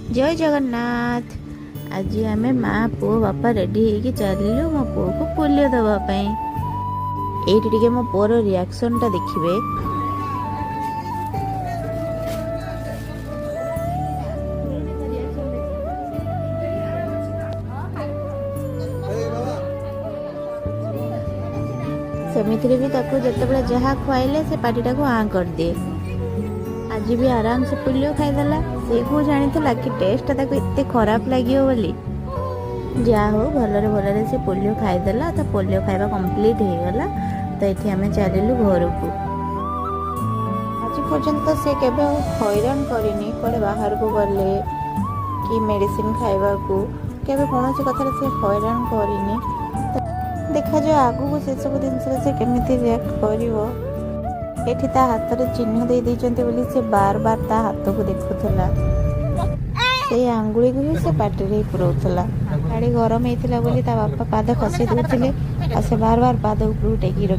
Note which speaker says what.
Speaker 1: ଜୟ ଜଗନ୍ନାଥ। ଆଜି ଆମେ ମା, ପୁଅ, ବାପା ରେଡ଼ି ହେଇକି ଚାଲିଲୁ ମୋ ପୁଅକୁ ପୋଲିଓ ଦେବା ପାଇଁ। ଏଇଠି ଟିକେ ମୋ ପୁଅର ରିଆକ୍ସନଟା ଦେଖିବେ। ସେମିତିରେ ବି ତାକୁ ଯେତେବେଳେ ଯାହା ଖୁଆଇଲେ ସେ ପାଟିଟାକୁ ଆଁ କରିଦିଏ। ଆଜି ବି ଆରାମସେ ପୋଲିଓ ଖାଇଦେଲା। ସେ କୋଉ ଜାଣିଥିଲା କି ଟେଷ୍ଟଟା ତାକୁ ଏତେ ଖରାପ ଲାଗିବ ବୋଲି। ଯାହା ହଉ, ଭଲରେ ଭଲରେ ସେ ପୋଲିଓ ଖାଇଦେଲା। ତା ପୋଲିଓ ଖାଇବା କମ୍ପ୍ଲିଟ୍ ହେଇଗଲା। ତ ଏଠି ଆମେ ଚାଲିଲୁ ଘରକୁ। ଆଜି ପର୍ଯ୍ୟନ୍ତ ସେ କେବେ ଆଉ ହଇରାଣ କରିନି। କୁଆଡ଼େ ବାହାରକୁ ଗଲେ କି ମେଡ଼ିସିନ ଖାଇବାକୁ, କେବେ କୌଣସି କଥାରେ ସେ ହଇରାଣ କରିନି। ତ ଦେଖାଯାଉ ଆଗକୁ ସେସବୁ ଜିନିଷରେ ସେ କେମିତି ରିଆକ୍ଟ କରିବ। ଏଠି ତା ହାତରେ ଚିହ୍ନ ଦେଇ ଦେଇଛନ୍ତି ବୋଲି ସେ ବାର ବାର ତା ହାତକୁ ଦେଖୁଥିଲା। ସେଇ ଆଙ୍ଗୁଳିକୁ ହିଁ ସେ ପାଟିରେ ପୁରଉଥିଲା। ଗାଡ଼ି ଗରମ ହେଇଥିଲା ବୋଲି ତା ବାପା ପାଦ ଖସେଇ ଦଉଥିଲେ ଆଉ ସେ ବାର ବାର ପାଦ ଉପରକୁ ଟେକି ରଖି